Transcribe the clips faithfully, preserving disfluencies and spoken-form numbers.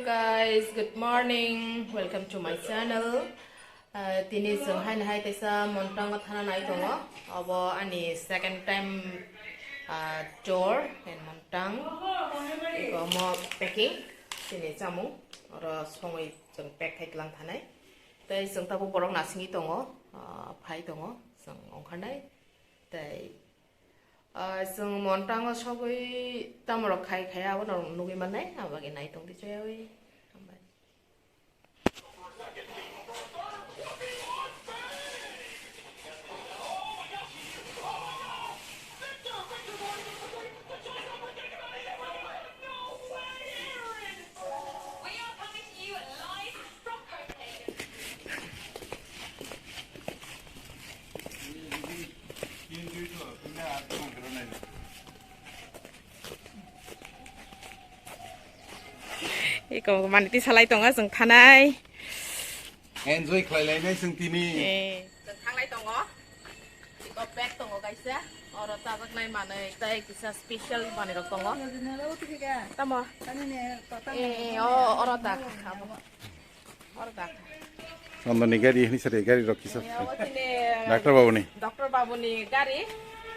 Guys, good morning. Welcome to my channel. Uh, tini chwng haino hai teisa Montango thana nai tongo. Obo ani second time, uh, tour in Montang. Iko omo packing, tini chamung. Oro songwi chwng pack khai tlang thanai. Tei chwng tabuk borok nasingwi tongo, uh, phai tongo chwng ongkharnai. Tei, ah, chwng Montango sogwi tamorok khai khai abono nugwi mannai, aboni nai tongdi chayawi. Hambai. Iko mani twi salai tongo chwng thanai. Enjoy khlai lainai chwng tini. Eh, chwng thanglai tongo. Iko bag tongo kaisa. Oro chajaknai manwi tei kisa special manwi rok tongo. Tamo? Eh, eh, o, oro ta. Oro ta. Chondoni gari hini sari gari rok kisa. Eh, obo tini, eh, Doctor babu ni. Doctor babu ni gari.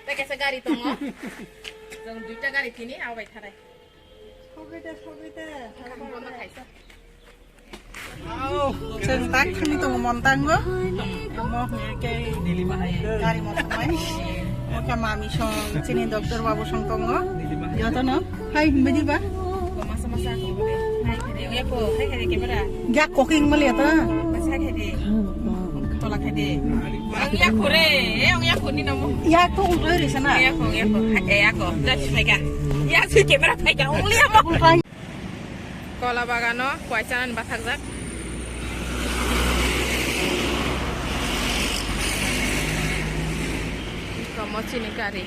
Tei kaisa gari tongo. Chwng duita gari tini, abo bai tharai. Chwng tak thani tongo Montango. Omo hwnkhe gari motor mai. Omo khe mami song chini doctor babu song tongo. Jotono hai hinbai diba? Masa masa. Hai khede, oya ko, hai khede camera. Ya koking mali ata. Masa khede. Tola khede. Ang ya kore, eh, ang ya kore ni namo. Ya to ungkoi risa na. Ya ko, ya ko. Eh, ya ko. Just phaika. Ya si camera phaika. Ungli amo. Kola bagano kuaichanani bathakjak. Komo chini gari.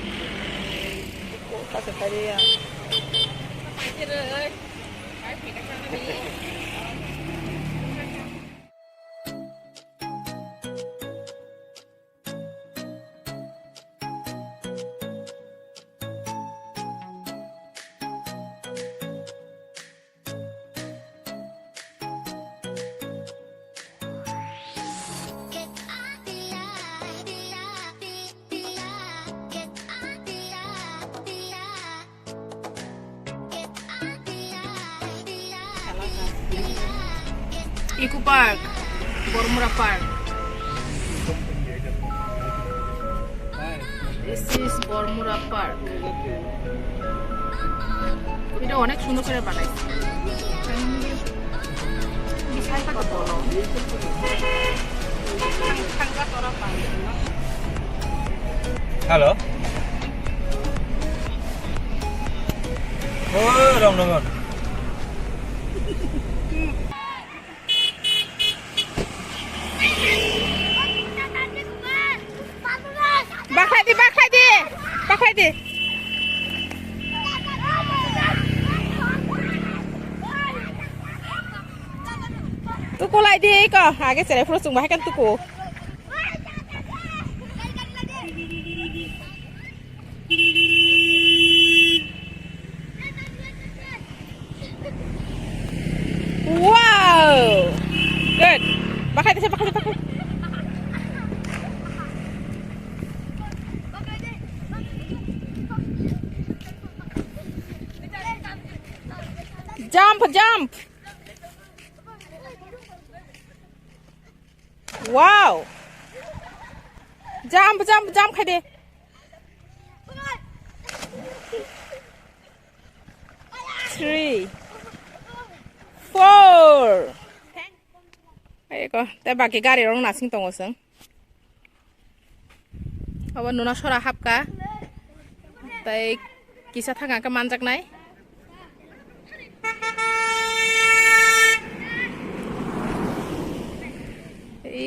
Eco Park, Bormura Park. This is Bormura Park. এটা অনেক সুন্দর করে বানাইছে। বিশাল কত বড়। Hello. Oh, Ramnagar. Bakhai di, bakhai di, bakhai di. Tuku lai di ko, age sere phuru chwng bahai kan tuku. Wow! Good. Bakhai dise, bakhai, bakhai. Jump, jump. Wow! Jump, jump, jump khai de. Three, four. Eko, tei baki gari rok nasing tongo chwng. Obo nuna sora hapka. Tei kisa thang khe manjaknai.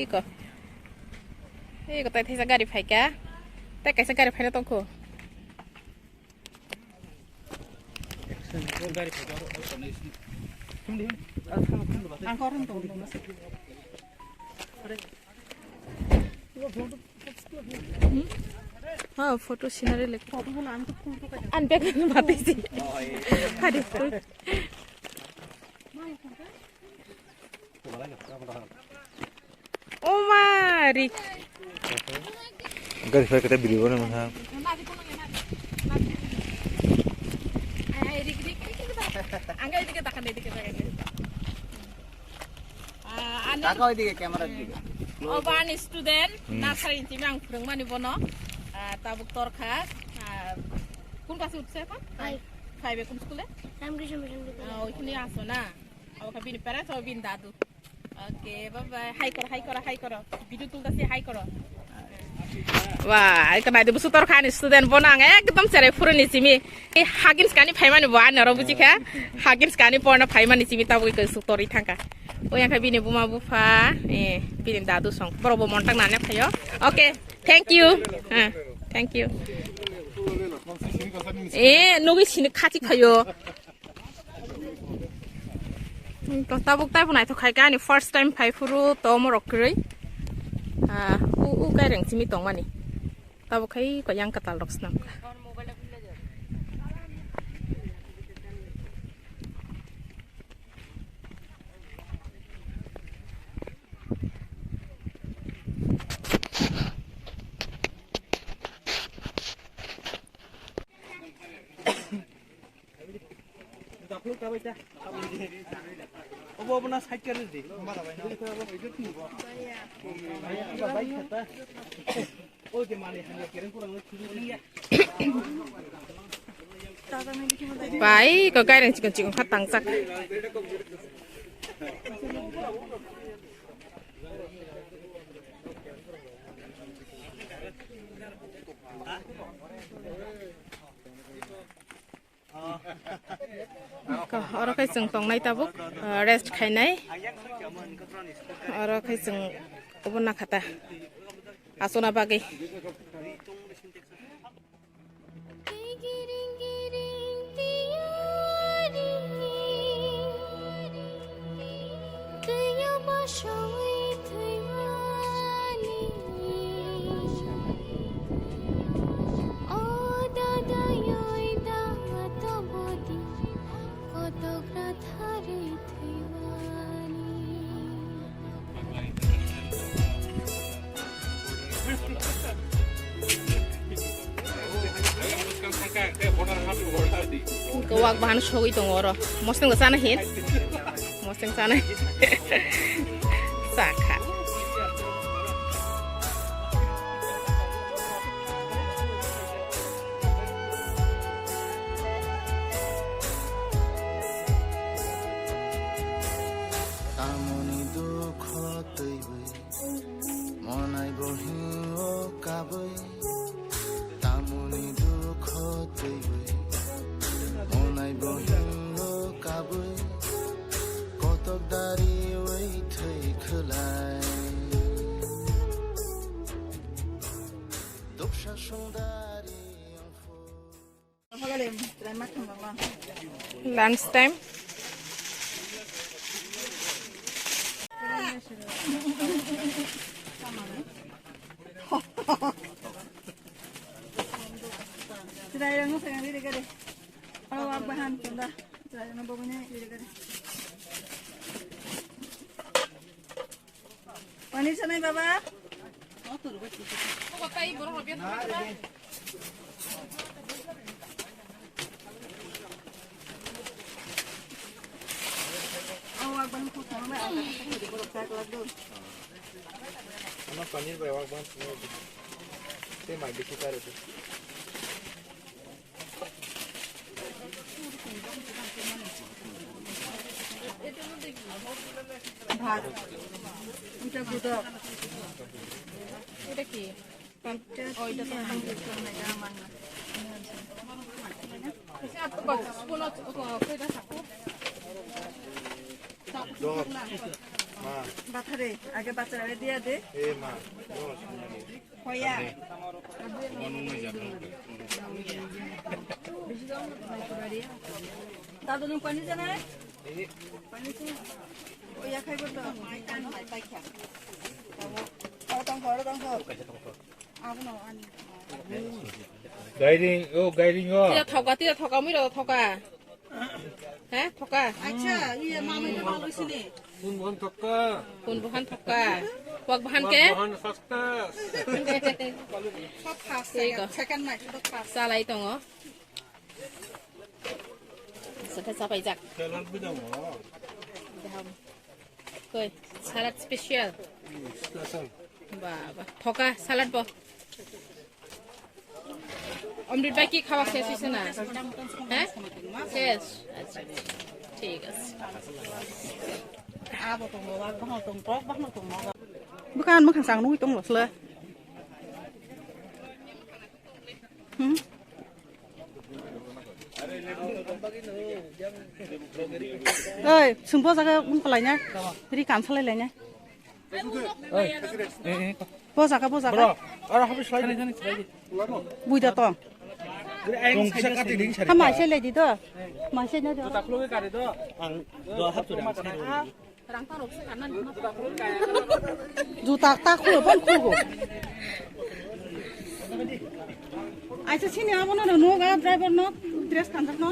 Iko. Iko tai thaisa gari phaika. Tai kaisa gari phaina tongkho. Ha, photo scenery lek. An bek na mati si. Hadi. O ma, ri. Gari fai kata biri bono mangha. Ang edike takan, edike takan. Ah, ani Taka oidike, camera dike. Obo ani student, Hmm. Nursery ni simi ang phwrwngmani bono. Ah, tabuk torkha. Ah, kun class uthse ekho? Five. Five e kun school e? Ramkrishna Mission Vidyalaya. Ah, oikhuni aso na? Abo kha bini parents, abo bini dadu. Okay, bye bye. Hai koro, hai koro, hai koro. Video tulda se hai koro. Wah, ai kanai de busu torkha ni student bono ang ekdom cherai phuruni simi. Eh, Huggins kani phaimani bo ani oro buji kha. Huggins kani porno phaimani simi tabuk ke su tori thangka. Oi ang kha bini buma bupha, eh, bini dadu song. Borok bo montang nane phaio. Okay, thank you. Ah, thank you. Eh, nugui sini khachik phaio. Hmm, to tabuk taibo naithok khai kha ani first time phai phuru to omorok kwrwi. Ah, u, u kaireng simi tongmani. Tabuk khai ko yang kwtal rok swnam kha. Obo, obo na side kare di. Bai, ko gaireng chikon chikon kha tangjak. Oro khe chwng tongnai tabuk, ah, rest khainai. Oro khe chwng obo nakhata asona bagwi. Kawak bahan sogwi tongo oro. Mosneng sana hin. Mosneng sana hin. Sakha. Tamoni dukho twiwi, monai bo hingo kabwi. Tamoni dukho twiwi, monai bo hingo kabwi. Kotok dari wi thwi khwlai, duksa songdari. Lunch time. Chwrairokno swkang riri gari. O, wak bahan tunda. Chwrairokno boboni riri gari. Pani sanai baba? Ano panir bai wak ban sini. Te mai bisi kare tu. ভাত। এটা গুদক। এটা কি? এটা ও, এটা তো কি? খাওয়া যেত না, এটা আমার না। এটা তো কত? কোনো, ও, কয়টা থাকো? বাথারে, আগে বাচ্চারা দিয়ে দে। এ মা, রস। Hoya. Dadu, nwng pani chanai? Pani chanai. Hoya khaibo to. Oro tongkho, oro tongkho. Abono ani. Gairing, o gairing o. Tira thoka, tira thoka, mui rok thoka. He, thoka. Acha, iye mamai na balo sini. Kun buhan thoka. Kun buhan thoka. Wak buhan ke? Wak buhan sasta. Sab khas. Thik o. Second mai, sab khas. Salai tongo. Sate sapai jak. Salad bidang o. Koi, salad special. Special. Ba, ba. Thoka, salad bo. Omrit bai ki khawa ses ise na? He? Ses. Acha. Thik ase. Bukan, bukan sang nui tong lo sele. Hmm? Oi, sumpo jaga mung kalai na. Ri kam salai lai na. Oi. Eh, eh. Bo jaga, bo jaga. Bro, aro habis lai. Buida tong. Tong kisa kati ding sari. Ha, mai se le di do. Mai se na do. Juta khulwi kari do. Ang do hap tu dang. Juta ta khulwi pon khulgo. Aisa sini abo no no ga driver no dress kanjak no.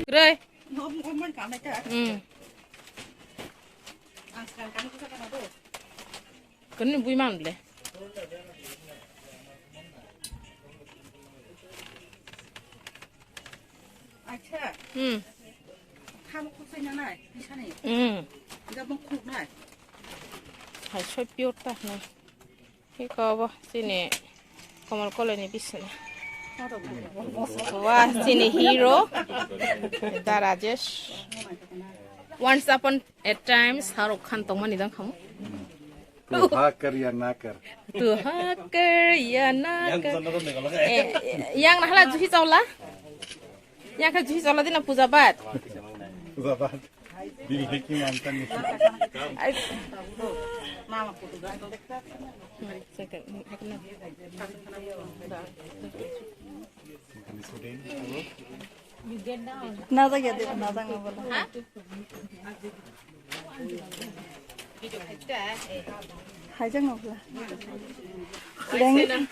Gre. No mo man kamai ta. Hmm. Ang sekarang kami kita kan ado. Kani bui man le. Acha. Hmm. Kham khuk sai na nai, bisani. Hmm. Ida bang khuk nai. Hai soi pure ta na. Hi ko bo, sini Komal Koloi ni bisini. Wah, sini hero. Da Rajesh. Once upon at times, Shahrukh Khan tongmani dang khamu. Tu ha kar ya na kar. Tu ha kar ya na kar. Eh, eh, yang nahala Juhi Chawla? Yang kha Juhi Chawla dina puja bat. Puja bat. Bini heki mantan ni. Ai. Naja gede, naja ngabala. Haijak nokla. Leng.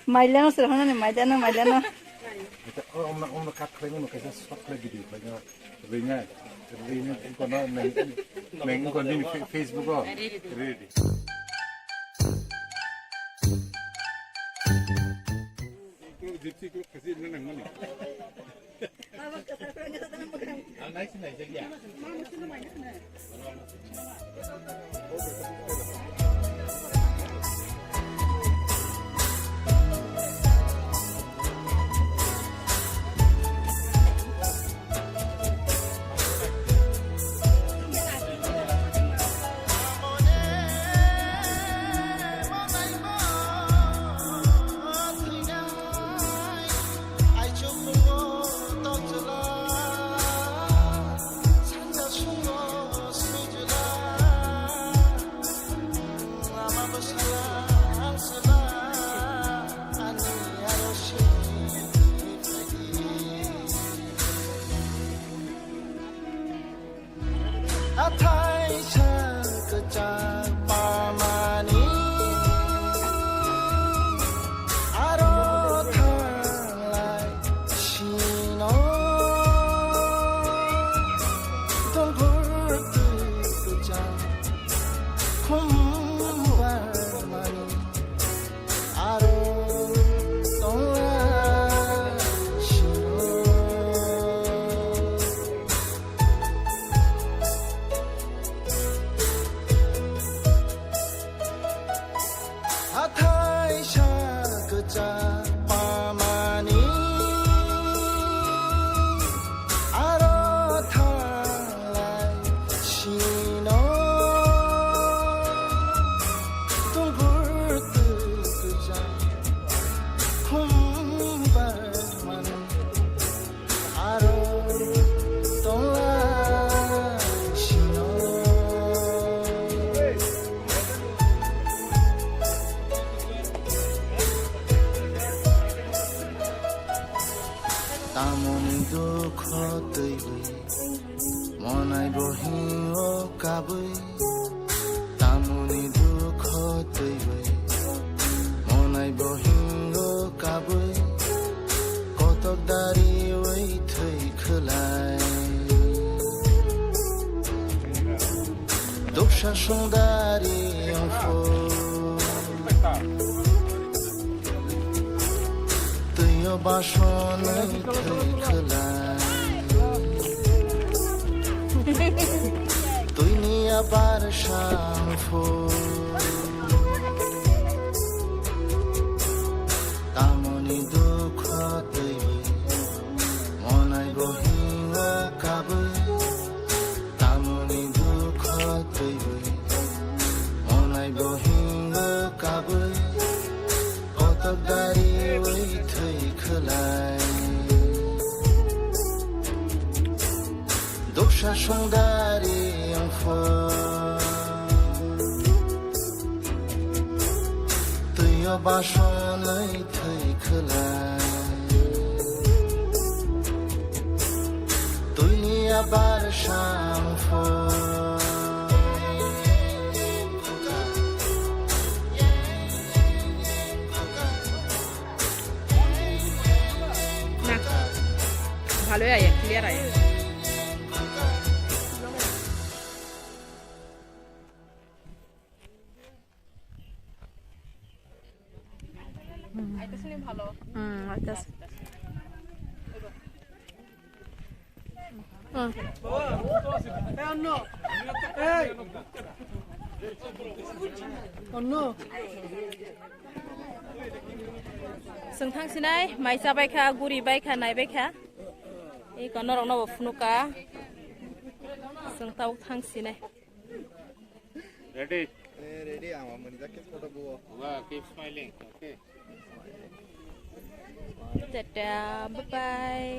Mailano sir hana ni mailano, mailano. Ito, oh, omna, omna kat khlai mano kaisa short khlai video khlai mano. Rina, rina, kono neng, neng kono ni fe-, Facebook o. Ready. Gypsy ko khasi na nang mani. Hathai sa kwchak pamani, aro thanglai sino. Tongkhor twi kwchak khum barmani. Aro tongla sino. Hathai sa kwchak pamani. Aro thanglai sino. Tongkhor twi kwchak khum barmani. Aro tongla sino. Tamoni dukho twiwi, monai bo hingo kabwi. Tamoni dukho twiwi, monai bo hingo kabwi. Kotok dariwi thwi khwlai. Duksa songdari wngphu. Twiyo basonwi thwi khwlai. Twini abar sangphu. Tamoni dukho twiwi. Monai bo hingo kabwi. Tamoni dukho twiwi, monai bo hingo kabwi, kotok dariwi thwi khwlai. Duksa songdari wngphu, twiyo basonwi thwi khwlai. Twini abar sangphu. না, ভালোই আয়, ক্লিয়ার আয়। হুম। আইতাছে নি ভালো? হুম, আইতাছে। হুম। এই অন্য। এই। অন্য। Chwng thang sinai, mai cha bai kha, guri bai kha, nai bai kha. Iko norok no bo phunuk ka. Chwng tabuk thang sinai. Ready? Eh, ready, ama mani jacket photo buo. Wow, keep smiling. Okay. Tata, bye bye.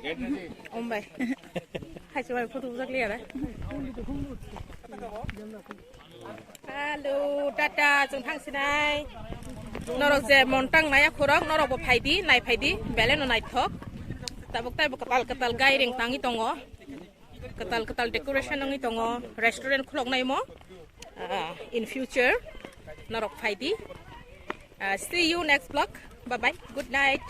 Get ready. Om bai. Hai, chwng photo bujak liya da. Hello, tata, chwng thang sinai. Norok je mon tang naya khorok, norok bo phai di, nai phai di, belai no naithok. Tabuk taibo kwtal kwtal gairing tangwi tongo. Kwtal kwtal decoration wngwi tongo, restaurant khuloknai mo, ah, in future norok phai di. Ah, see you next vlog. Bye bye. Good night.